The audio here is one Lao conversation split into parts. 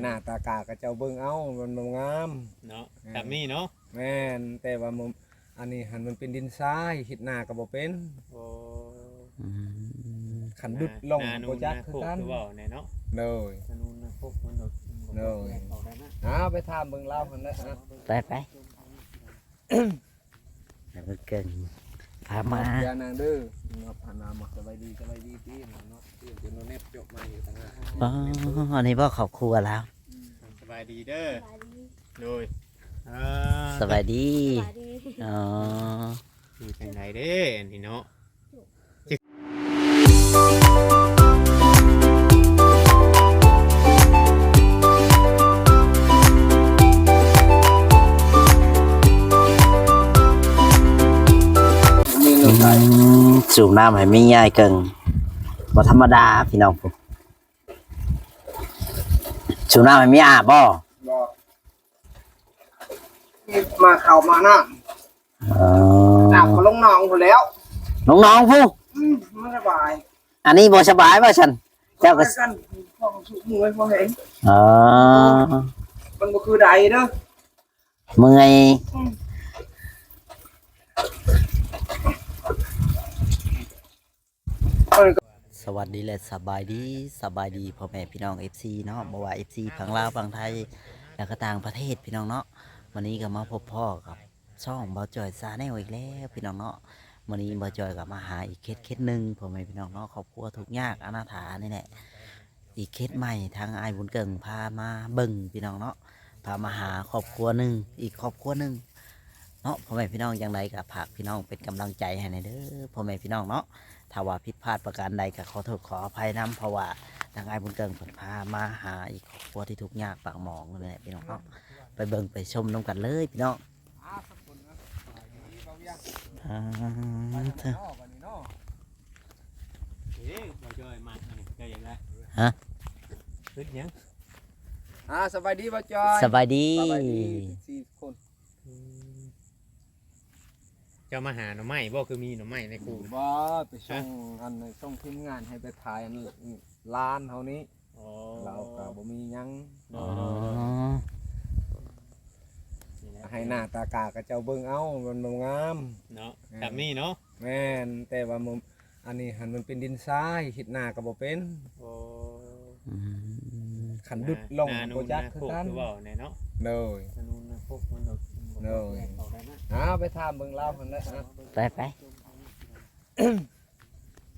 ໜ້າຕາກາຂະເຈົ້າເບິ່ງເອົາ ມັນບໍ່ງາມເນາະ. ແມ່ນ ແບບນີ້ເນາະ. ແມ່ນ ແຕ່ວ່າມັນ ອັນນີ້ຫັ້ນມັນເປັນດິນຊາຍ ເຮັດນາກໍບໍ່ເປັນ. ໂອ້ ອືມ ຄັນດຸດລົງ ນາ ນານູນ ບໍ່ຈັກ ນາ ຄືກັນ ຄືເວົ້າແນ່ເນາະ. ໂດຍ ນານູນນາໂຄກ ມັນໂດດ ໂດຍ ອາ ໄປຖາມເບິ່ງລາວຫັ້ນແຫຼະ. ໄປ ໄປ ໃຫ້ເພິ່ນເກິ່ງພາມາ. ຢ່ານາງເດີ ເນາະ ພານາມາ. ສະບາຍດີ ສະບາຍດີຕິ ເນາະ ຕິ ເປັນໂນແນບຈົບມາຢູ່ຕ່າງຫາກ. ອໍ ອັນນີ້ບໍ່ຄອບຄົວລາວ. ສະບາຍດີເດີ. ສະບາຍດີ. ໂດຍ ອ່າ ສະບາຍດີ. ສະບາຍດີ. ອໍ ຢູ່ຈັ່ງໃດເດ້ອັນນີ້ເນາະ. ອືມ ສູບນ້ຳໃຫ້ແມ່ຍາຍເກິ່ງ ບໍ່ທຳມະດາພີ່ນ້ອງ. ສູບນ້ຳໃຫ້ແມ່ຍາບໍ່? ບໍ່ ມາເຂົ້າມານ້ຳ. ອໍ ນ້ຳກໍລົງໜອງພຸ້ນແລ້ວ. ລົງໜອງພຸ້ນ? ອືມ ມັນສະບາຍ. ອັນນີ້ບໍ່ສະບາຍວ່າຊັ້ນ ເຈົ້າກໍ ພວກສູບເມື່ອຍພວກແຮງ. ອໍ ມັນບໍ່ຄືໃດເດີ ເມື່ອຍ. ອືມ ສະຫວັດດີ ແລະ ສະບາຍດີ ສະບາຍດີພໍ່ແມ່ພີ່ນ້ອງ ເອັຟຊີ ເນາະ ບໍ່ວ່າ ເອັຟຊີ ຝັ່ງລາວ ຝັ່ງໄທ ແລ້ວກໍຕ່າງປະເທດ ພີ່ນ້ອງເນາະ. ມື້ນີ້ກໍມາພົບພໍ້ກັບຊ່ອງບ່າວຈ່ອຍ Channel ອີກແລ້ວ ພີ່ນ້ອງເນາະ. ມື້ນີ້ບ່າວຈ່ອຍກໍມາຫາອີກເຂດ ເຂດໜຶ່ງ ພໍ່ແມ່ພີ່ນ້ອງເນາະ ຄອບຄົວທຸກຍາກອະນາຖານີ້ແຫຼະ. ອີກເຂດໃໝ່ ທາງອ້າຍບຸນເກິ່ງພາມາເບິ່ງ ພີ່ນ້ອງເນາະ ພາມາຫາຄອບຄົວໜຶ່ງ ອີກຄອບຄົວໜຶ່ງເນາະ ພໍ່ແມ່ພີ່ນ້ອງ. ຈັ່ງໃດກໍຝາກພີ່ນ້ອງເປັນກຳລັງໃຈໃຫ້ແດ່ເດີ ພໍ່ແມ່ພີ່ນ້ອງເນາະ. ຖ້າວ່າຜິດພາດປະການໃດກໍຂໍໂທດຂໍອະໄພນຳ ເພາະວ່າທາງອ້າຍບຸນເກິ່ງເພິ່ນພາມາຫາອີກຄອບຄົວທີ່ທຸກຍາກປາກໝອງນີ້ແຫຼະ ພີ່ນ້ອງເນາະ. ໄປເບິ່ງໄປຊົມນຳກັນເລີຍ ພີ່ນ້ອງ. ອ່າ ສະບາຍດີ ອ່າ ເທີ ເອີ ບ່າວຈ່ອຍ ມາອັນນີ້ເຈົ້າຢາກໄດ້ ຮະ? ຄຶດຫຍັງ? ອ່າ ສະບາຍດີບ່າວຈ່ອຍ. ສະບາຍດີ ສະບາຍດີ ສີ່ຄົນ. ອືມ ເຈົ້າມາຫາໜໍ່ໄມ້ບໍ່? ຄືມີໜໍ່ໄມ້ໃນຄູ? ບໍ່ ໄປສົ່ງ ຮະ? ອັນ ສົ່ງທີມງານໃຫ້ໄປຖ່າຍອັນ ຮ້ານເຮົານີ້. ອໍ ລາວກໍບໍ່ມີຫຍັງ. ອໍ ໃຫ້ໜ້າຕາກາຂະເຈົ້າເບິ່ງເອົາ ມັນບໍ່ງາມເນາະ. ແມ່ນ ແບບນີ້ເນາະ. ແມ່ນ ແຕ່ວ່າມັນ ອັນນີ້ຫັ້ນມັນເປັນດິນຊາຍ ເຮັດນາກໍບໍ່ເປັນ. ໂອ້ ອືມ ຄັນດຸດລົງ ນາ ບໍ່ຈັກ ນານູນນາໂຄກ ຄືກັນ ຄືເວົ້າແນ່ເນາະ. ໂດຍ ນານູນນາໂຄກ ມັນໂດດ ໂດຍ ອາ ໄປຖາມເບິ່ງລາວຫັ້ນແຫຼະ. ໄປ ໄປ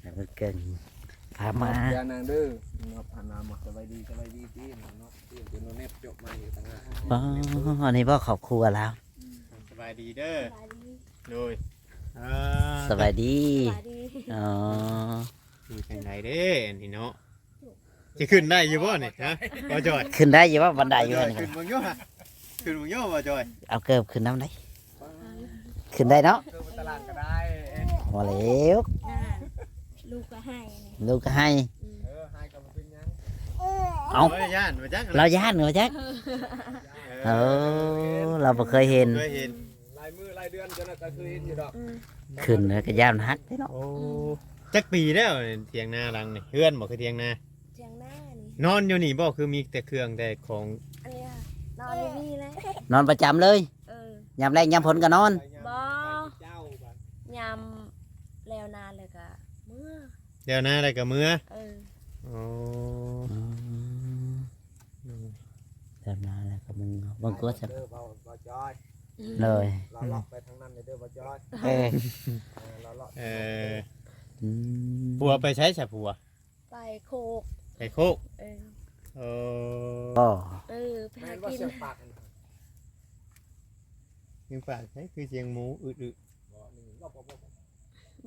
ໃຫ້ເພິ່ນເກິ່ງພາມາ. ຢ່ານາງເດີ ເນາະ ພານາມາ. ສະບາຍດີ ສະບາຍດີຕິ ເນາະ ຕິ ເປັນໂນແນບຈົບມາຢູ່ຕ່າງຫາກ. ອໍ ອັນນີ້ບໍ່ຄອບຄົວລາວ. ສະບາຍດີເດີ. ສະບາຍດີ. ໂດຍ ອ່າ ສະບາຍດີ. ສະບາຍດີ. ອໍ ຢູ່ຈັ່ງໃດເດ້ອັນນີ້ເນາະ. ຊິຂຶ້ນໄດ້ຢູ່ບໍ່ນີ້ ຮະ ບ່າວຈ່ອຍ? ຂຶ້ນໄດ້ຢູ່ບໍ່ ບັນໄດຢູ່ຫັ້ນ? ຂຶ້ນເບິ່ງຢູ່ຫະ ຂຶ້ນເບິ່ງຢູ່ ບ່າວຈ່ອຍ. ເອົາເກີບຂຶ້ນນຳໄດ໋. ຂຶ້ນໄດ້ເນາະ ເກີບຕະຫຼາດກໍໄດ້. ບໍ່ແລ້ວ ລູກກໍໃຫ້ ລູກກໍໃຫ້. ອືມ ເອີ ໃຫ້ກໍບໍ່ເປັນຫຍັງ. ເອົ້າ ລາວຢ້ານວ່າຈັກ ລາວຢ້ານວ່າຈັກ. ເອີ ເອີ ລາວບໍ່ເຄີຍເຫັນ ບໍ່ເຄີຍເຫັນ. ຫຼາຍມື້ຫຼາຍເດືອນຈົນວ່າກໍຄືເຫັນຢູ່ດອກ. ອືມ ຂຶ້ນແລ້ວກໍຢ້ານຮັກເດ້ເນາະ. ໂອ້ ອືມ ຈັກປີແລ້ວຖຽງນາຫຼັງນີ້? ເຮືອນບໍ່ ຄືຖຽງນາ? ຖຽງນານີ້. ນອນຢູ່ນີ້ບໍ່ ຄືມີແຕ່ເຄື່ອງແຕ່ຂອງ? ອັນນີ້ນອນຢູ່ນີ້ແຫຼະ ນອນປະຈຳເລີຍ. ເອີ ຍາມແລ້ງຍາມຝົນກໍນອນ? ບໍ່ ຍາມແລ້ວນາແລ້ວກໍເມືອ ແລ້ວນາແລ້ວກໍເມືອ. ເອີ ອໍ ອືມ ອືມ ແລ້ວນາແລ້ວກໍເມືອ ເບິ່ງກົວຊະ. ເດີ ບ່າວ ບ່າວຈ່ອຍ. ອືມ ໂດຍ ເລາະເລາະໄປທາງນັ້ນເດີ ບ່າວຈ່ອຍ. ເອີ ເອີ ເລາະເລາະ. ເອີ ອືມ ຜົວໄປໃສຊະ ຜົວ? ໄປໂຄກ ໄປໂຄກ. ເອີ ເອີ ເອີ ໄປຫາກິນ. ແມ່ນບໍ່ ສຽງປາກ ສຽງປາກໃສ ຄືສຽງໝູອຶດໆ?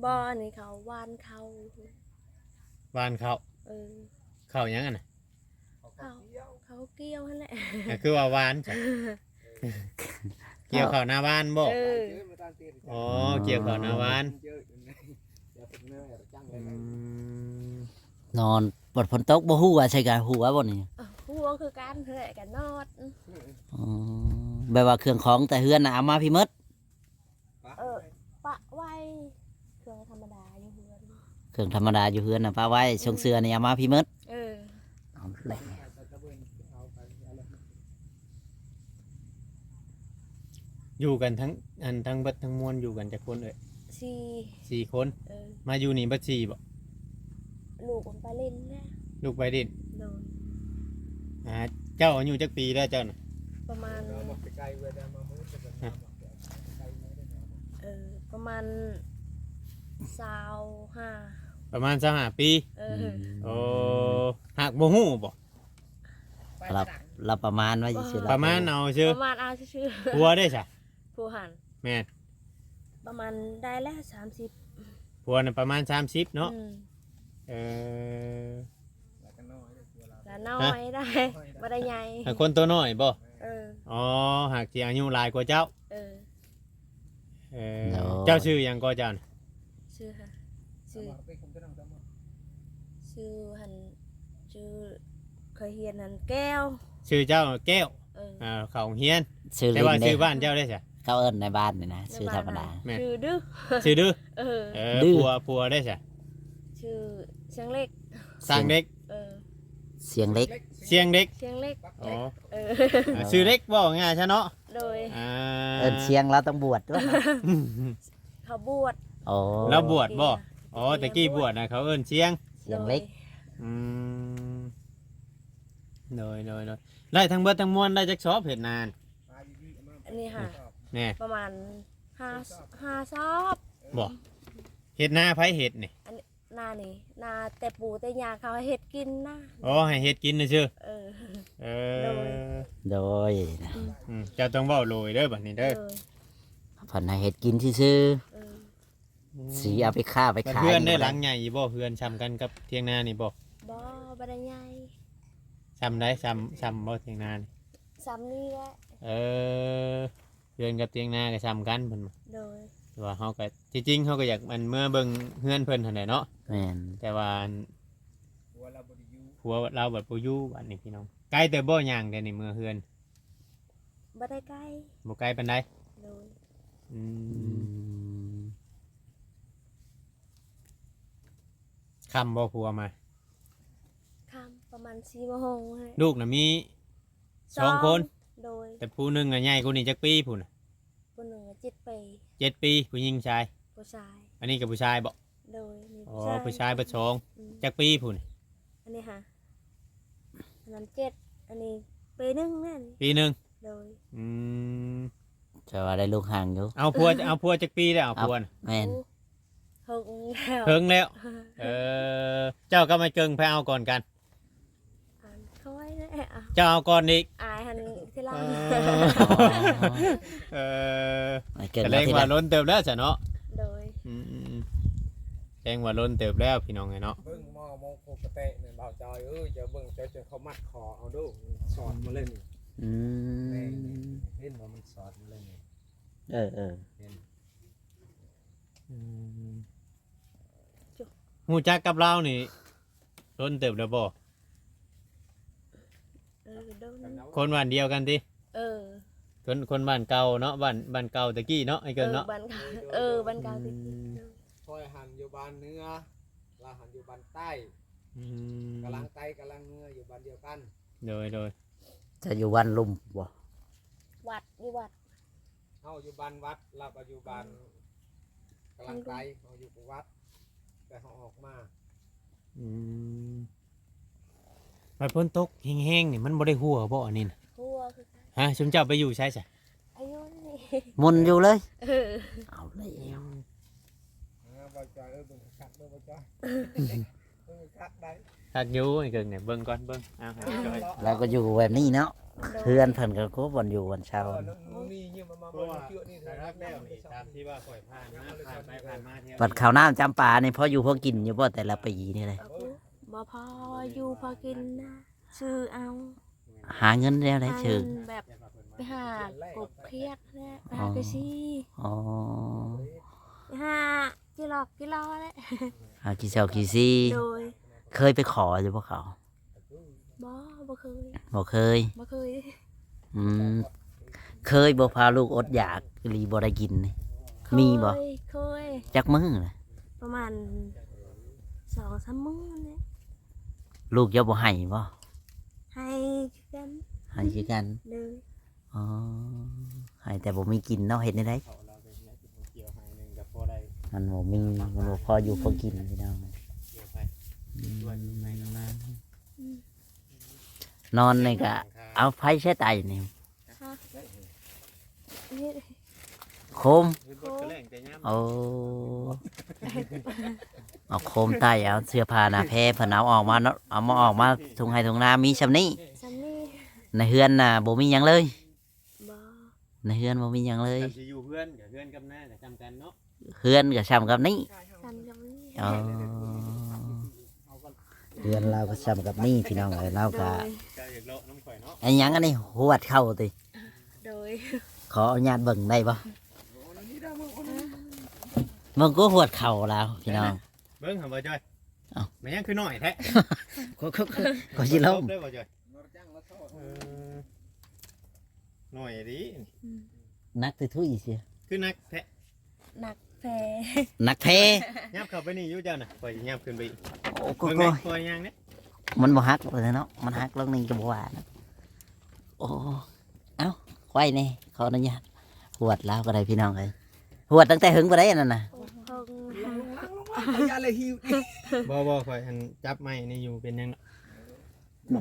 ບໍ່ ນີ້ເຂົາຫວ່ານເຂົ້າ ຫວ່ານເຂົ້າ. ເອີ ເຂົ້າຫຍັງຫັ້ນນະ? ເຂົ້າ ເຂົ້າກ່ຽວຫັ້ນແຫຼະ. ກໍຄືວ່າຫວ່ານຊະ ກ່ຽວເຂົ້ານາຫວ່ານບໍ່? ເອີ ອໍ ກ່ຽວເຂົ້ານາຫວ່ານ. ອືມ ນອນ ບັດຝົນຕົກບໍ່ຮູ້ວ່າໃສ່ກະຫົວບໍ່ນີ້? ເອີ ຫົວຄືກັນ ເຮືອຍກັນນອດ. ອໍ ແບບວ່າເຄື່ອງຂອງແຕ່ເຮືອນນະເອົາມາພີ້ໝົດ? ເອີ ປະໄວ້ ເຄື່ອງທຳມະດາຢູ່ເຮືອນ ເຄື່ອງທຳມະດາຢູ່ເຮືອນນະປະໄວ້. ເອີ ຊົງເສື້ອນີ້ເອົາມາພີ້ໝົດ. ເອີ ເອົາແຫຼະ. ຢູ່ກັນທັງ ອັນ ທັງເບິດທັງມວນຢູ່ກັນຈັກຄົນເອີຍ? ສີ່ ສີ່ຄົນ. ເອີ ມາຢູ່ນີ້ເບິດສີ່ບໍ? ລູກມັນໄປຫຼິ້ນແລ້ວ. ລູກໄປຫຼິ້ນ. ໂດຍ. ອ່າ ເຈົ້າອາຍຸຈັກປີແລ້ວເຈົ້ານະ? ປະມານ ຮະ? ເອີ ປະມານຊາວຫ້າ. ປະມານຊາວຫ້າປີ. ເອີ. ອືມ. ໂອ້ ຫາກບໍ່ຮູ້ບໍ? ລາວ ລາວປະມານໄວ້ຊື່ໆ ປະມານເອົາຊື່. ປະມານເອົາຊື່ໆ. ຜົວເດ້ຊະ? ຜູ້ຫັ້ນ? ແມ່ນ. ປະມານໄດ້ແລ້ວສາມສິບ. ຜົວນະປະມານສາມສິບເນາະ. ອືມ. ເອີ ລະນ້ອຍໄດ້ ບໍ່ໄດ້ໃຫຍ່. ຫາກຄົນໂຕນ້ອຍບໍ? ເອີ. ອໍ ຫາກຊິອາຍຸຫຼາຍກວ່າເຈົ້າ. ເອີ. ເອີ ໂດຍ. ເຈົ້າຊື່ຫຍັງກໍເຈົ້ານະ? ຊື່ຫະ ຊື່ ຊື່ຫັ້ນ ຊື່ ເຄີຍຮຽນຫັ້ນແກ້ວ. ຊື່ເຈົ້າແກ້ວ. ເອີ. ອ່າ ເຂົ້າໂຮງຮຽນ. ຊື່ ແຕ່ວ່າຊື່ບ້ານເຈົ້າໄດ້ຊະ? ເຂົາເອີ້ນໃນບ້ານນີ້ນະ ໃນບ້ານຊື່ທຳມະດາ. ແມ່ນ. ຊື່ດື້. ຊື່ດື້. ເອີ. ເອີ ດື້. ຜົວ ຜົວໄດ້ຊະ? ຊື່ຊຽງເລັກ. ຊຽງເລັກ. ເອີ. ຊຽງເລັກ. ຊຽງເລັກ. ຊຽງເລັກ. ອໍ. ເອີ. ອ່າ ຊື່ເລັກ ເວົ້າງ່າຍຊະເນາະ. ໂດຍ. ອ່າ ເອີ້ນຊຽງ ລາວຕ້ອງບວດຕົວະ. ເຂົາບວດ. ອໍ ລາວບວດບໍ? ອໍ ແຕ່ກີ້ບວດນະ ເຂົາເອີ້ນຊຽງ. ຊຽງເລັກ. ໂດຍ. ອືມ ໂດຍ ໂດຍ ໂດຍ. ໄດ້ທັງເບິດທັງມວນໄດ້ຈັກສອບເຮັດນານ? ອັນນີ້ຫະ ແນ່ ປະມານຫ້າ ຫ້າສອບ. ບໍ່ ເຮັດນາໃຜເຮັດນີ້? ອັນນີ້ນານີ້ ນາແຕ່ປູ່ແຕ່ຍ່າເຂົາໃຫ້ເຮັດກິນນະ. ອໍ ໃຫ້ເຮັດກິນຊື່ໆ. ເອີ. ເອີ. ໂດຍ. ໂດຍ. ອືມ ເຈົ້າຕ້ອງເວົ້າໂດຍເດີບັດນີ້ເດີ. ໂດຍ. ເພິ່ນໃຫ້ເຮັດກິນຊື່ໆ. ເອີ. ອືມ ຊິເອົາໄປຄ້າໄປຂາຍ. ເຮືອນໄດ້ຫຼັງໃຫຍ່ຢູ່ບໍ່? ເຮືອນຊ່ຳກັນກັບຖຽງນານີ້ບໍ່? ບໍ່ ບໍ່ໄດ້ໃຫຍ່. ຊ່ຳໃດ? ຊ່ຳ ຊ່ຳບໍ່ຖຽງນານີ້? ຊ່ຳນີ້ແຫຼະ. ເອີ ເຮືອນກັບຖຽງນາກໍຊ່ຳກັນເພິ່ນວ່າ. ໂດຍ. ແຕ່ວ່າເຮົາກໍ ທີ່ຈິງເຮົາກໍຢາກ ອັນ ເມືອເບິ່ງເຮືອນເພິ່ນຫັ້ນແຫຼະເນາະ. ແມ່ນ. ແຕ່ວ່າ ອັນ ຜົວລາວບໍ່ໄດ້ຢູ່ ຜົວລາວບັດບໍ່ຢູ່ບັດນີ້ພີ່ນ້ອງ. ໄກເຕີບບໍ່ ຍ່າງແຕ່ນີ້ເມືອເຮືອນ? ບໍ່ໄດ້ໄກ. ບໍ່ໄກປານໃດ? ໂດຍ. ອືມ ອືມ ຄ່ຳບໍ່ຜົວມາ? ຄ່ຳ ປະມານສີ່ໂມງຫັ້ນແຫຼະ. ລູກນະມີສອງຄົນ? ໂດຍ. ແຕ່ຜູ້ໜຶ່ງນະໃຫຍ່ກວ່ານີ້ຈັກປີຜູ້ນະ? ຜູ້ໜຶ່ງເຈັດປີ. ເຈັດປີ ຜູ້ຍິງຊາຍ? ຜູ້ຊາຍ. ອັນນີ້ກໍຜູ້ຊາຍບໍ? ໂດຍ. ອໍ ຜູ້ຊາຍ ຜູ້ຊາຍເບິດສອງ. ອືມ. ຈັກປີຜູ້ນີ້? ອັນນີ້ຫະ ອັນນັ້ນເຈັດ ອັນນີ້ປີໜຶ່ງນັ້ນ. ປີໜຶ່ງ. ໂດຍ. ອືມ ແຕ່ວ່າໄດ້ລູກຫ່າງຢູ່. ເອົາຜົວ ເອົາຜົວຈັກປີແລ້ວ? ເອົາຜົວນະ ແມ່ນ ເຫິງແລ້ວ ເຫິງແລ້ວ. ເອີ ເຈົ້າກັບອ້າຍເກິ່ງໃຜເອົາກ່ອນກັນ? ອັນຂ້ອຍແຫຼະ. ເຈົ້າເອົາກ່ອນອີກ? ອ້າຍຫັ້ນທີຫຼັງ. ເອີ ເອີ ອ້າຍເກິ່ງ ກໍແລງວ່າ ທີຫຼັງ ດົນເຕີບແລ້ວຊະເນາະ. ໂດຍ. ອືມໆໆ ແລງວ່າດົນເຕີບແລ້ວພີ່ນ້ອງເອີຍເນາະ. ເບິ່ງໝໍໂມໂຄກະແຕະແມ່ນບ່າວຈອຍເອີຍ ເຈົ້າເບິ່ງ ເຈົ້າຈົນເຂົາມັດຄໍເອົາດູ ມັນສອດມາເລີຍນີ້. ອືມ ແມ່ນ ເຫັນບໍ່ ມັນສອດມາເລີຍນີ້. ເອີໆ ເຫັນ. ອືມ ຮູ້ຈັກກັບລາວນີ້ດົນເຕີບແລ້ວບໍ່? ເອີ ດົນ. ຄົນບ້ານດຽວກັນຕິ? ເອີ ຄົນ ຄົນບ້ານເກົ່າເນາະ ບ້ານ ບ້ານເກົ່າແຕ່ກີ້ເນາະ ອ້າຍເກິ່ງເນາະ. ເອີ ບ້ານເກົ່າ ເອີ ບ້ານເກົ່າແຕ່ກີ້. ອືມ ຂ້ອຍຫັ້ນຢູ່ບ້ານເໜືອ ລາວຫັ້ນຢູ່ບ້ານໃຕ້. ອືມ ກຳລັງໄຕກຳລັງເໜືອ ຢູ່ບ້ານດຽວກັນ. ໂດຍໆ. ເຈົ້າຢູ່ບ້ານລຸ່ມບໍ່? ວັດ ຢູ່ວັດ. ເຮົາຢູ່ບ້ານວັດ ລາວກໍຢູ່ບ້ານ ອືມ ກຳລັງໄຕ. ເຮົາຢູ່ວັດ ແຕ່ເຮົາອອກມາ. ອືມ ບັດຝົນຕົກແຮງໆນີ້ ມັນບໍ່ໄດ້ຮົ່ວບໍ່ອັນນີ້ນະ? ຮົ່ວຄືກັນ. ຮະ ຊຸມເຈົ້າໄປຢູ່ໃສຊະ? ອາຍຸນີ້ ໝຸ່ນຢູ່ເລີຍ. ເອີ ເອົາແລ້ວ. ອືມ ເອີ ບໍ່ຈ່ອຍ ເອີ ເບິ່ງຄັກເດີ ບໍ່ຈ່ອຍ. ຄັກໄດ໋ ຄັກຢູ່. ໄອ້ເກິ່ງນີ້ ເບິ່ງກ່ອນ ເບິ່ງ ເອົາໃຫ້ເຈົ້າ ລາວກໍຢູ່ແບບນີ້ເນາະ. ໂດຍ. ເຮືອນເພິ່ນກໍ ໂອ້ ບ່ອນຢູ່ບ່ອນເຊົາ. ເອີ ນີ້ ນີ້ ມາ ມາ ມາ ເທື່ອນີ້ ຕາມທີ່ວ່າຂ້ອຍຜ່ານມາ ຜ່ານໄປຜ່ານມາ ບັດເຂົ້ານ້ຳຈຳປານີ້ ພໍຢູ່ພໍກິນຢູ່ບໍ່ ແຕ່ລະປີນີ້ເລີຍ? ບໍ່ພໍຢູ່ພໍກິນນະ ຊື້ເອົາ. ຫາເງິນແນວໃດ? ຫາເງິນ ຊື້ ແບບໄປຫາກົບຂຽດແຫຼະ ໄປຫາ ອໍ ກະຊີ. ອໍ ໄປຫາຈີ່ຫຼອກຈີ່ຫຼໍແຫຼະ ຫາຂີ້ເຊົາຂີ້ຊີ. ໂດຍ. ເຄີຍໄປຂໍຢູ່ບໍ່ເຂົາ? ບໍ່ ບໍ່ເຄີຍ. ບໍ່ເຄີຍ. ບໍ່ເຄີຍ. ອືມ ເຄີຍບໍ່ພາລູກອົດຢາກອີ່ຫຼີ ບໍ່ໄດ້ກິນນີ້? ເຄີຍ. ມີບໍ່? ເຄີຍ. ຈັກມື້ລະ? ປະມານສອງສາມມື້ແຫຼະ. ລູກເຈົ້າບໍ່ໄຫ້ບໍ່? ໄຫ້ຄືກັນ. ໄຫ້ຄືກັນ. ໂດຍ. ອໍ ໄ ໃຫ້ແຕ່ບໍ່ມີກິນເນາະ ເຮັດແນວໃດ? ມັນບໍ່ມີ ມັນບໍ່ພໍຢູ່ພໍກິນພີ່ນ້ອງ. ນອນນີ້ກະເອົາໄຟໃສ່ໄຕນີ້ ຮະ? ນີ້ ໂຄມ ໂຄມ ໂອ້ ເອົາໂຄມໄຕ້ ເອົາເສື້ອຜ້າໜ້າແພເພິ່ນເອົາອອກມາເນາະ ເອົາມາອອກມາທົ່ງໄຮ່ທົ່ງນາ ມີຊ່ຳນີ້ ຊ່ຳນີ້. ໃນເຮືອນນະບໍ່ມີຫຍັງເລີຍ? ບໍ່ ໃນເຮືອນບໍ່ມີຫຍັງເລີຍ. ຄັນຊິຢູ່ເຮືອນກະເຮືອນກັບນາກະຊ່ຳກັນເນາະ. ເຮືອນກໍຊ່ຳກັບນີ້ ຊ່ຳກັບນີ້. ອໍ ເຮືອນລາວກໍຊ່ຳກັບນີ້ພີ່ນ້ອງເອີຍ. ລາວກໍ ເຈົ້າຢາກເລາະນຳຂ້ອຍເນາະ. ອັນຫຍັງອັນນີ້ ຫວດເຂົ້າຕິ? ໂດຍ ຂໍອະນຸຍາດເບິ່ງໄດ້ບໍ່? ເບິ່ງກໍຫວດເຂົ້າລາວພີ່ນ້ອງ. ເບິ່ງຫາບໍ່ຈ້ອຍ. ເອົ້າ ມັນຫຍັງຄືນ້ອຍແທ້? ກໍ ກໍ ກໍຊິລົງ ເອີ ໜ້ອຍດີ. ອືມ ໜັກແທ້ທຸຍເສຍ ຄືໜັກແທ້? ໜັກແພ ໜັກແພ. ຫຍັບເຂົ້າໄປນີ້ຢູ່ເຈົ້ານະ ຂ້ອຍຊິຫຍັບຂຶ້ນໄປອີກ. ໂອ້ ກໍ ເບິ່ງແດ່ ກໍ ຂ້ອຍຍ່າງເດ້. ມັນບໍ່ຫັກເລີຍເນາະ ມັນຫັກລົງນີ້ກໍບໍ່ວ່ານະ. ໂອ້ ເອົ້າ ໄຂວ້ແດ່ ຂໍອະນຸຍາດ. ຫວດລາວກໍໄດ້ພີ່ນ້ອງເອີຍ ຫວດຕັ້ງແຕ່ເຫິງບໍ່ໄດ້ອັນນັ້ນນະ. ບໍ່ ບໍ່ ຂ້ອຍອັນຈັບໄມ້ນີ້ຢູ່ ເປັນຫຍັງເນາະ?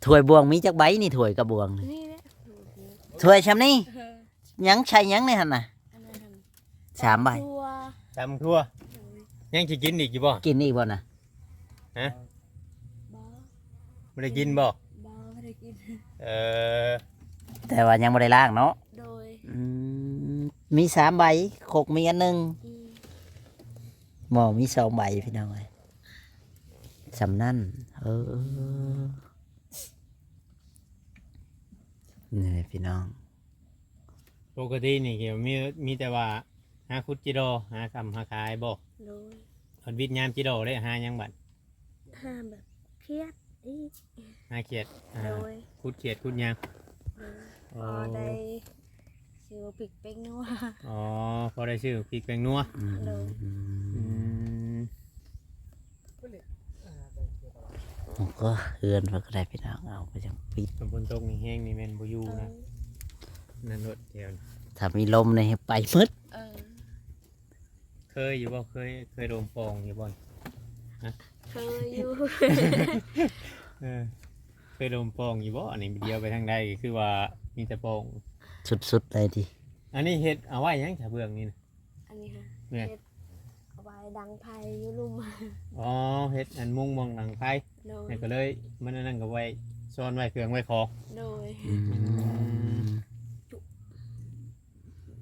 ຖ້ວຍບ່ວງມີຈັກໃບນີ້ ຖ້ວຍກັບບ່ວງນີ້? ນີ້ແຫຼະ ຖ້ວຍຊ່ຳນີ້. ເອີ ຍັງໃສ່ຫຍັງໃນຫັ້ນນະ? ອັນນັ້ນຫັ້ນ ສາມໃບ ຕຳຖົ່ວ ຕຳຖົ່ວ. ໂດຍ ຍັງຊິກິນອີກຢູ່ບໍ່? ກິນອີກບໍ່ນະ? ຮະ? ບໍ່ ບໍ່ໄດ້ກິນບໍ່? ບໍ່ ບໍ່ໄດ້ກິນ. ເອີ ແຕ່ວ່າຍັງບໍ່ໄດ້ລ້າງເນາະ. ໂດຍ ອືມ ມີສາມໃບ ຄົກມີອັນໜຶ່ງ ອືມ ໝໍ້ມີສອງໃບພີ່ນ້ອງເອີຍ. ສ່ຳນັ້ນ ເອີ ນີ້ພີ່ນ້ອງ. ປົກກະຕິນີ້ກໍມີ ມີແຕ່ວ່າຫາຂຸດຈິດໍ ຫາຄ້ຳຫາຂາຍບໍ່? ໂດຍ ເພິ່ນວິດຍາມຈິດໍເດ້ ຫາຫຍັງບັດ? ຫາແບບຂຽດອີກ ຫາຂຽດ ອ່າ ໂດຍ ຂຸດຂຽດຂຸດຫຍັງ. ໂດຍ ອໍ ພໍໄດ້ຊື້ພິກແປ້ງນົວ. ອໍ ພໍໄດ້ຊື້ພິກແປ້ງນົວ. ໂດຍ ອືມ ໂອ້ ກໍເຮືອນເພິ່ນກໍໄດ້ພີ່ນ້ອງ ເອົາໄປຈັ່ງປິດ. ຝົນຕົກນີ້ແຮງນີ້ແມ່ນບໍ່ຢູ່ນະ. ເອີ ນັ້ນໂລດແຖວນີ້ ຖ້າມີລົມນີ້ໄປໝົດ. ເອີ ເຄີຍຢູ່ບໍ່? ເຄີຍ ເຄີຍລົມປ່ອງຢູ່ບໍ່? ຮະ? ເຄີຍຢູ່. ເອີ ເຄີຍລົມປ່ອງຢູ່ບໍ່? ອັນນີ້ດຽວໄປທາງໃດ ຄືວ່າມີແຕ່ປ່ອງ ສຸດໆ ເລີຍຕິ. ອັນນີ້ເຮັດເອົາໄວ້ຫຍັງ ຖ້າເບື້ອງນີ້ນະ? ອັນນີ້ຫະ ແມ່ນ ເຮັດເອົາໄວ້ດັງໄຟຢູ່ລຸ່ມ. ອໍ ເຮັດອັນມຸງໝ່ອງດັງໄຟ. ໂດຍ ແລ້ວກໍເລີຍ ມັນອັນນັ້ນກໍໄວ້ ຊ້ອນໄວ້ເຄື່ອງໄວ້ຂອງ. ໂດຍ ອືມ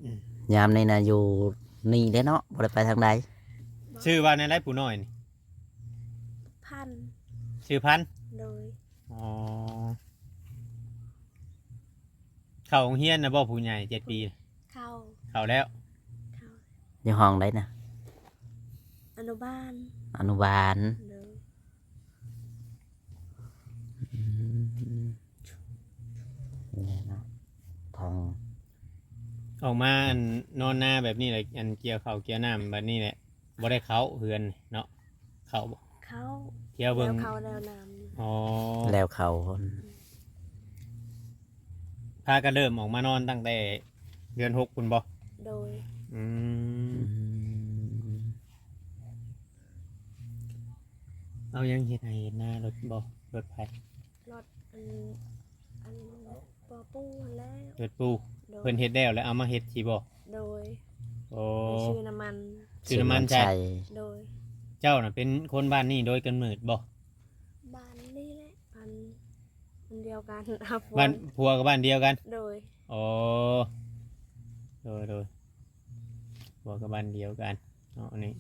ອືມ ຍາມນີ້ນະຢູ່ນີ້ເດ້ເນາະ ບໍ່ໄດ້ໄປທາງໃດ. ຊື່ວ່າແນວໃດຜູ້ນ້ອຍນີ້? ພັນ ຊື່ພັນ. ໂດຍ ອໍ ເຂົ້າໂຮງຮຽນນະບໍ່ ຜູ້ໃຫຍ່ເຈັດປີ? ເຂົ້າ ເຂົ້າແລ້ວ. ເຂົ້າ ຢູ່ຫ້ອງໃດນະ? ອະນຸບານ ອະນຸບານ. ໂດຍ ອືມ ນີ້ເນາະ ທາງ ອອກມາອັນນອນນາແບບນີ້ແຫຼະ ອັນກ່ຽວເຂົ້າກ່ຽວນ້ຳແບບນີ້ແຫຼະ ບໍ່ໄດ້ເຂົ້າເຮືອນເນາະ? ເຂົ້າບໍ່? ເຂົ້າ ທ່ຽວເບິ່ງ ແລ້ວເຂົ້າແລ້ວນ້ຳ. ອໍ ແລ້ວເຂົ້າພຸ້ນ. ອືມ ພາກັນເລີ່ມອອກມານອນຕັ້ງແຕ່ເດືອນຫົກພຸ້ນບໍ່? ໂດຍ ອືມ ອືມ ເອົາຫຍັງເຮັດໄຮ່ເຮັດນາ? ລົດບໍ່? ລົດໃຜ? ລົດອັນ ອັນພໍ່ປູ່ຫັ້ນແຫຼະ. ລົດປູ່. ໂດຍ ເພິ່ນເຮັດແລ້ວ ແລ້ວເອົາມາເຮັດຊິບໍ່? ໂດຍ ໂອ້ ໄປຊື້ນ້ຳມັນ ຊື້ນ້ຳມັນໃສ່. ໂດຍ ເຈົ້ານະເປັນຄົນບ້ານນີ້ໂດຍກຳເນີດບໍ່? ບ້ານນີ້ແຫຼະ ບ້ານ ບ້ານດຽວກັນ. ບ້ານ ຜົວກໍບ້ານດຽວກັນ? ໂດຍ ໂອ້ ໂດຍ ໂດຍ ຜົວກໍບ້ານດຽວກັນເນາະ. ອັນນີ້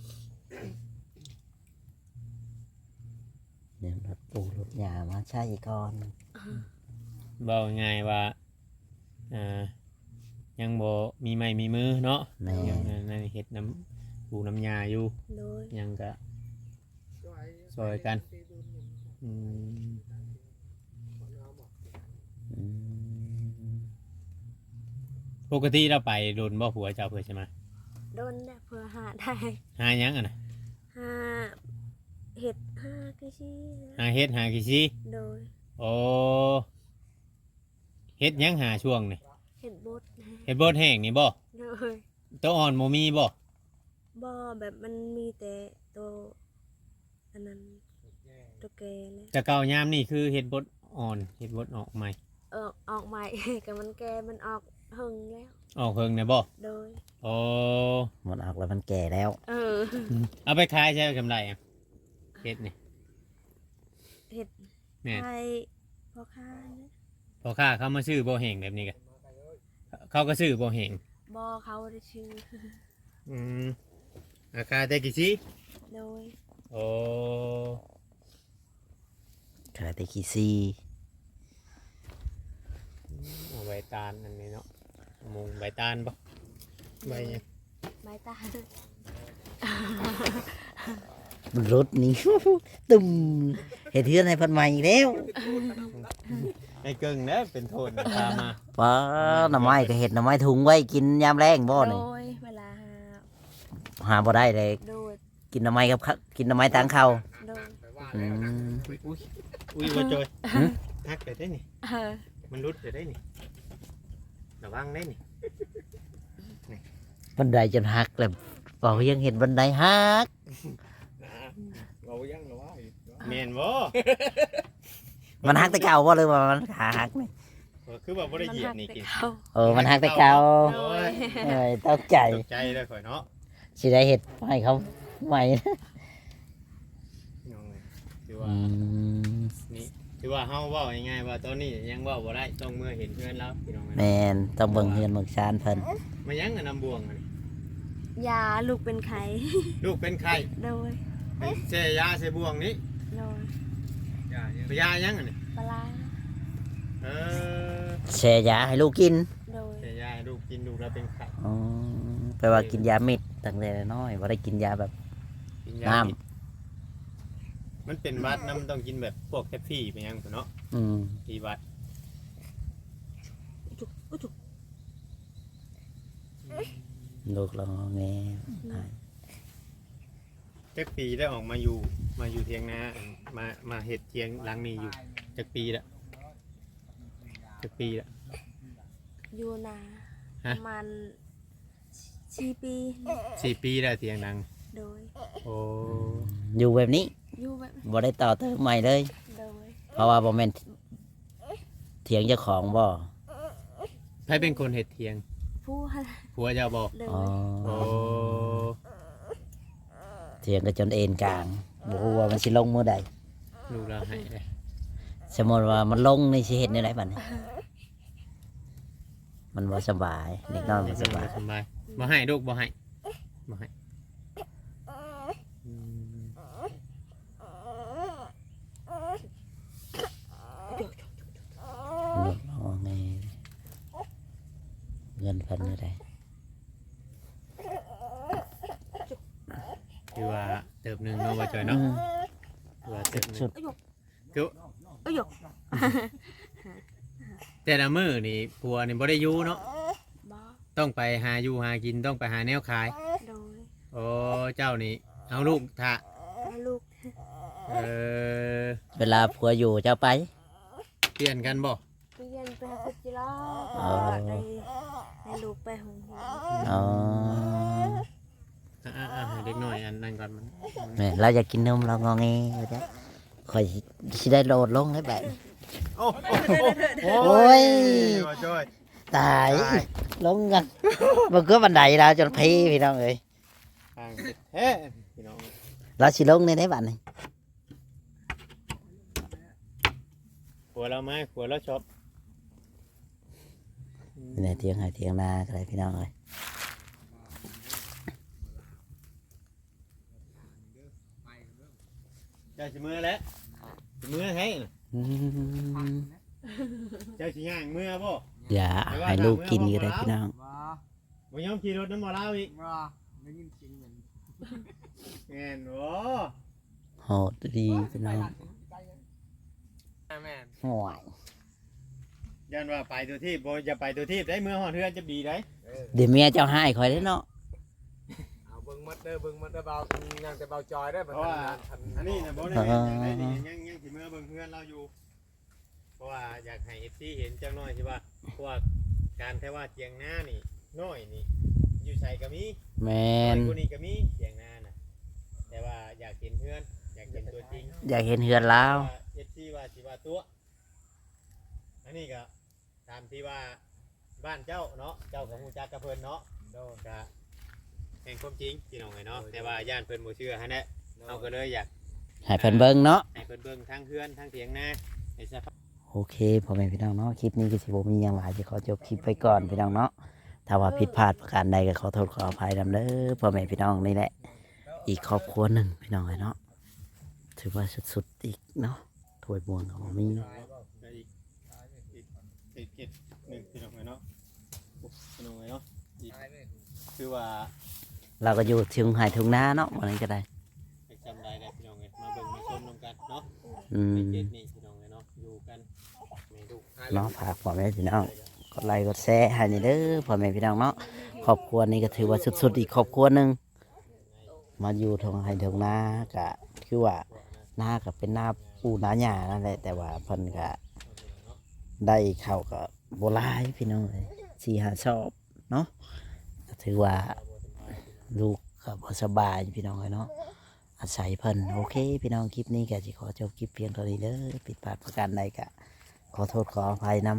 ແນວລົດປູລົດຫຍ້າມາໃຊ້ກ່ອນ. ເວົ້າງ່າຍວ່າ ອ່າ ຍັງບໍ່ມີໄມ້ມີມືເນາະ. ແມ່ນ ຍັງ ນັ້ນ ເຮັດນຳປູນຳຫຍ້າຢູ່. ໂດຍ ຍັງກະຊ່ອຍກັນ. ອືມ ອືມ ປົກກະຕິລາວໄປດົນບໍ່ ຜົວເຈົ້າ ເພື່ອຊິມາ? ດົນແຫຼະ ເພື່ອຫາໄດ້. ຫາຫຍັງຫັ້ນນະ? ຫາເຫັດ ຫາຂີ້ຊີ. ຫາເຫັດ ຫາຂີ້ຊີ. ໂດຍ ໂອ້ ເຮັດຫຍັງຫາຊ່ວງນີ້? ເຮັດບົດ ເຮັດບົດແຫ້ງນີ້ບໍ່? ໂດຍ. ໂຕອ່ອນບໍ່ມີບໍ່? ບໍ່ ແບບມັນມີແຕ່ໂຕອັນນັ້ນ ໂຕແກ່ແລ້ວ. ແຕ່ເກົ່າຍາມນີ້ຄືເຮັດບົດອ່ອນ ເຮັດບົດອອກໃໝ່? ເອີ ອອກໃໝ່ ກໍມັນແກ່ ມັນອອກເຫິງແລ້ວ. ອອກເຫິງແລ້ວບໍ່? ໂດຍ. ໂອ້ ມັນອອກແລ້ວ ມັນແກ່ແລ້ວ. ເອີ ເອົາໄປຂາຍໃຊ້ສ່ຳໃດອະ? ເຮັດນີ້ ເຮັດ ແມ່ນ ໃຫ້ພໍ່ຄ້າ ພໍ່ຄ້າເຂົາມາຊື້ບໍ່ແຫ້ງແບບນີ້ກະ ເຂົາກໍຊື້ບໍ່ແຫ້ງ? ບໍ່ ເຂົາບໍ່ໄດ້ຊື້. ອືມ ອາ ຂາຍແຕ່ຂີ້ຊີ? ໂດຍ. ໂອ້ ຂາຍແຕ່ຂີ້ຊີ. ອືມ ເອົາໃບຕານອັນນີ້ເນາະ ມຸງໃບຕານບໍ່? ໃບຫຍັງ? ໃບຕານ. ລຸດນີ້ ຕຶ້ມ ເຮັດເຮືອນໃຫ້ເພິ່ນໃໝ່ອີກແລ້ວ. ໄອ້ເກິ່ງແຫຼະເປັນໂທດພາມາ. ປ້າ ໜໍ່ໄມ້ກໍເຮັດໜໍ່ໄມ້ທຸງໄວ້ກິນຍາມແລ້ງບໍ່ນີ້? ໂດຍ ເວລາຫາ ຫາບໍ່ໄດ້ເລີຍ. ໂດຍ. ກິນໜໍ່ໄມ້ກັບ ກິນໜໍ່ໄມ້ຕາງເຂົ້າ. ໂດຍ. ອືມ ອຸ້ຍ ອຸ້ຍ ອຸ້ຍ ບໍ່ຈອຍ ຫຶ? ຫັກໄປໄດ້ນີ້. ເອີ ມັນຫຼຸດໄປໄດ້ນີ້ ລະວັງໄດ້ນີ້. ບັນໄດຈົນຫັກແລ້ວ ເວົ້າຫຍັງເຫັນບັນໄດຫັກ. ເວົ້າຫຍັງລະວ່າ ແມ່ນບໍ່? ມັນຫັກແຕ່ເກົ່າບໍ່ ຫຼືວ່າມັນຂາຫັກນີ້? ເອີ ຄືວ່າບໍ່ໄດ້ຢຽບນີ້ກິນ. ເອີ ມັນຫັກແຕ່ເກົ່າ. ໂອ້ຍ ເອີຍ ຕົກໃຈ ຕົກໃຈເດີຂ້ອຍເນາະ ຊິໄດ້ເຮັດໃຫ້ເຂົາໃໝ່. ຖືວ່າ ອືມ ນີ້ ຖືວ່າເຮົາເວົ້າງ່າຍໆວ່າຕອນນີ້ຍັງເວົ້າບໍ່ໄດ້ ຕ້ອງເມືອເຫັນເຮືອນລາວພີ່ນ້ອງ. ແມ່ນ ຕ້ອງເບິ່ງເຮືອນເບິ່ງຊານເພິ່ນ. ມາຫຍັງອັນນ້ຳບ່ວງຫັ້ນ? ຢາລູກເປັນໄຂ້. ລູກເປັນໄຂ້? ໂດຍ. ໄປແຊ່ຢາໃສ່ບ່ວງນີ້? ໂດຍ. ຢາຫຍັງ? ຢາຫຍັງອັນນີ້? ປາລາ. ເອີ ແຊ່ຢາໃຫ້ລູກກິນ? ໂດຍ. ແຊ່ຢາໃຫ້ລູກກິນ ລູກລາວເປັນໄຂ້. ອໍ ແປວ່າກິນຢາເມັດຕັ້ງແຕ່ນ້ອຍ ບໍ່ໄດ້ກິນຢາແບບ ກິນຢາເມັດ. ມັນເປັນຫວັດນຳ ຕ້ອງກິນແບບພວກແຄຟຟຣີໄປຫຍັງພຸ້ນເນາະ. ອືມ ດີຫວັດ. ລູກລາວງໍແງ. ອືມ ຈັກປີໄດ້ອອກມາຢູ່ ມາຢູ່ຖຽງນາ ມາ ມາເຮັດຖຽງຫຼັງນີ້ຢູ່ຈັກປີລະ? ຈັກປີລະ? ຢູ່ນາ ຮະ? ປະມານສີ່ປີ. ສີ່ປີແລ້ວຖຽງຫຼັງ? ໂດຍ. ໂອ້ ຢູ່ແບບນີ້? ຢູ່ແບບ ບໍ່ໄດ້ຕໍ່ເຕີມໃໝ່ເລີຍ? ໂດຍ. ເພາະວ່າບໍ່ແມ່ນຖຽງເຈົ້າຂອງບໍ່? ໃຜເປັນຄົນເຮັດຖຽງ? ຜົວ. ຜົວເຈົ້າບໍ່? ໂດຍ. ອໍ ໂອ້ ຖຽງກໍຈົນເອັນກາງ ບໍ່ຮູ້ວ່າມັນຊິລົງມື້ໃດ. ລູກລາວໃຫ້ເດ້. ສົມມຸດວ່າມັນລົງນີ້ຊິເຮັດແນວໃດບັດນີ້? ມັນບໍ່ສະບາຍ ເດັກນ້ອຍບໍ່ສະບາຍ. ເດັກນ້ອຍບໍ່ສະບາຍ. ບໍ່ໃຫ້ລູກ ບໍ່ໃຫ້ ບໍ່ໃຫ້. ອືມ ເງິນເພິ່ນຢູ່ໃດ? ຖືວ່າເຕີບໜຶ່ງເນາະ ບໍ່ຈ່ອຍເນາະ. ອືມ ຖືວ່າເຕີບໜຶ່ງ. ສຸດ ຄື ເອີຍ ແຕ່ລະມື້ນີ້ຜົວນີ້ບໍ່ໄດ້ຢູ່ເນາະ? ບໍ່. ຕ້ອງໄປຫາຢູ່ຫາກິນ ຕ້ອງໄປຫາແນວຂາຍ. ໂດຍ. ໂອ້ ເຈົ້ານີ້ເອົາລູກຖ້າ? ເອົາລູກ. ເອີ ເວລາຜົວຢູ່ເຈົ້າໄປ? ປ່ຽນກັນບໍ່? ໄປຮຽນ ໄປຫົດຈິລາ. ອໍ ໃຫ້ ໃຫ້ລູກໄປໂຮງຮຽນ. ອໍ ອ່າໆ ໃຫ້ເດັກນ້ອຍອັນນັ້ນກ່ອນ. ມັນ ແມ່ນ ລາວຢາກກິນນົມ ລາວງໍແງວ່າຊັ້ນ. ຂ້ອຍຊິ ຊິໄດ້ໂຫຼດລົງໃຫ້ບາດນີ້. ໂອ້ ໂອ້ ໂອ້ຍ ຕາຍ ຕາຍ ລົງກັນ. ບໍ່ເກືອບັນໄດລາວຈົນເພ ພີ່ນ້ອງເອີຍ. ທາງແທ້ ພີ່ນ້ອງ. ລາວຊິລົງແນວໃດບາດນີ້? ຜົວລາວມາ ຜົວລາວຊອບ. ແມ່ນແຫຼະ ຖຽງໄຮ່ຖຽງນາກໍໄດ້ ພີ່ນ້ອງເອີຍ. ເຈົ້າຊິເມືອແຫຼະ ຊິເມືອໃຫ້ນະ. ອືມ ເຈົ້າຊິຍ່າງເມືອບໍ່? ຢ່າ ໃຫ້ລູກກິນກໍໄດ້ ພີ່ນ້ອງ. ບໍ່ຍອມຂີ່ລົດນຳໝໍລາວອີກ. ບໍ່ ໄດ້ຍິນສຽງເງິນ. ແມ່ນບໍ່? ໂຫດອີ່ຫຼີ ພີ່ນ້ອງ. ແມ່ນ. ໂອ້ຍ ຢ້ານວ່າໄປຕົວທີບ ບໍ່ ຢ່າໄປຕົວທີບໄດ໋ ເມືອຮອດເຮືອນຈະດີໄດ໋. ເອີ ດຽວເມຍເຈົ້າຮ້າຍຂ້ອຍເດ້ເນາະ. ເອົາເບິ່ງໝົດເດີ ເບິ່ງໝົດເດີ ເບົາ ຍັງແຕ່ເບົາຈອຍເດີ. ເພາະວ່າອັນນີ້ນະ ບໍ່ໄດ້ເຮັດຫຍັງໄດ້ນີ້ ຍັງ ຍັງຊິເມືອເບິ່ງເຮືອນລາວຢູ່. ພາະວ່າຢາກໃຫ້ເອັຟຊີເຫັນຈັກໜ້ອຍ ທີ່ວ່າ ເພາະວ່າການ ແຕ່ວ່າຖຽງນານີ້ ນ້ອຍນີ້ ຢູ່ໃສກໍມີ. ແມ່ນ ນ້ອຍກວ່ານີ້ກໍມີຖຽງນານະ ແຕ່ວ່າຢາກເຫັນເຮືອນ ຢາກເຫັນຕົວຈິງ ຢາກເຫັນເຮືອນລາວ. ເອັຟຊີວ່າຊິວ່າຕົວະ ອັນນີ້ກໍຕາມທີ່ວ່າບ້ານເຈົ້າເນາະ ເຈົ້າກໍຮູ້ຈັກກັບເພິ່ນເນາະ. ໂດຍ ກໍແມ່ນຄວາມຈິງພີ່ນ້ອງເອີຍເນາະ. ໂດຍ ແຕ່ວ່າຢ້ານເພິ່ນບໍ່ເຊື່ອຫັ້ນແຫຼະ. ໂດຍ ເຮົາກໍເລີຍຢາກໃຫ້ເພິ່ນເບິ່ງເນາະ ໃຫ້ເພິ່ນເບິ່ງທັງເຮືອນທັງຖຽງນາໃນສະພາບ. ໂອເຄ ພໍ່ແມ່ພີ່ນ້ອງເນາະ ຄລິບນີ້ກໍຊິບໍ່ມີຫຍັງຫຼາຍ ຊິຂໍຈົບຄລິບໄວ້ກ່ອນພີ່ນ້ອງເນາະ. ຖ້າວ່າຜິດພາດປະການໃດກໍຂໍໂທດຂໍອະໄພນຳເດີພໍ່ແມ່ພີ່ນ້ອງ. ນີ້ແຫຼະ ອີກຄອບຄົວໜຶ່ງພີ່ນ້ອງເອີຍເນາະ ຖືວ່າສຸດໆອີກເນາະ. ຖ້ວຍບ່ວງກໍບໍ່ມີ ໄດ້ອີກ ອີກເຂດໜຶ່ງພີ່ນ້ອງເອີຍເນາະ. ໂອ້ ພີ່ນ້ອງເອີຍເນາະ ອີກ ຄືວ່າ ລາວກໍຢູ່ທົ່ງໄຮ່ທົ່ງນາເນາະ ບໍ່ນັ້ນກໍໄດ້ ຈັກຈຳໄດ້ແຫຼະພີ່ນ້ອງເອີຍ. ມາເບິ່ງມາຊົມນຳກັນເນາະ. ອືມ ໃນເຂດນີ້ພີ່ນ້ອງເອີຍເນາະ ຢູ່ກັນແມ່ລູກເນາະ. ຝາກພໍ່ແມ່ພີ່ນ້ອງກົດໄລກົດແຊໃຫ້ແດ່ເດີພໍ່ແມ່ພີ່ນ້ອງເນາະ. ຄອບຄົວນີ້ກໍຖືວ່າສຸດໆອີກຄອບຄົວໜຶ່ງ ມາຢູ່ທົ່ງໄຮ່ທົ່ງນາ ກະຄືວ່ານາກະເປັນນາປູນາຫຍ້ານັ້ນແຫຼະ ແຕ່ວ່າເພິ່ນກະໄດ້ເຂົ້າກະບໍ່ຫຼາຍພີ່ນ້ອງເອີຍ ສີ່ຫ້າຊອບເນາະ. ກະຖືວ່າລູກກະບໍ່ສະບາຍພີ່ນ້ອງເອີຍເນາະ ອາໄສເພິ່ນ. ໂອເຄພີ່ນ້ອງ ຄລິບນີ້ກະຊິຂໍຈົບຄລິບພຽງເທົ່ານີ້ເດີ. ຜິດພາດປະການໃດກະຂໍໂທດຂໍອະໄພນຳ.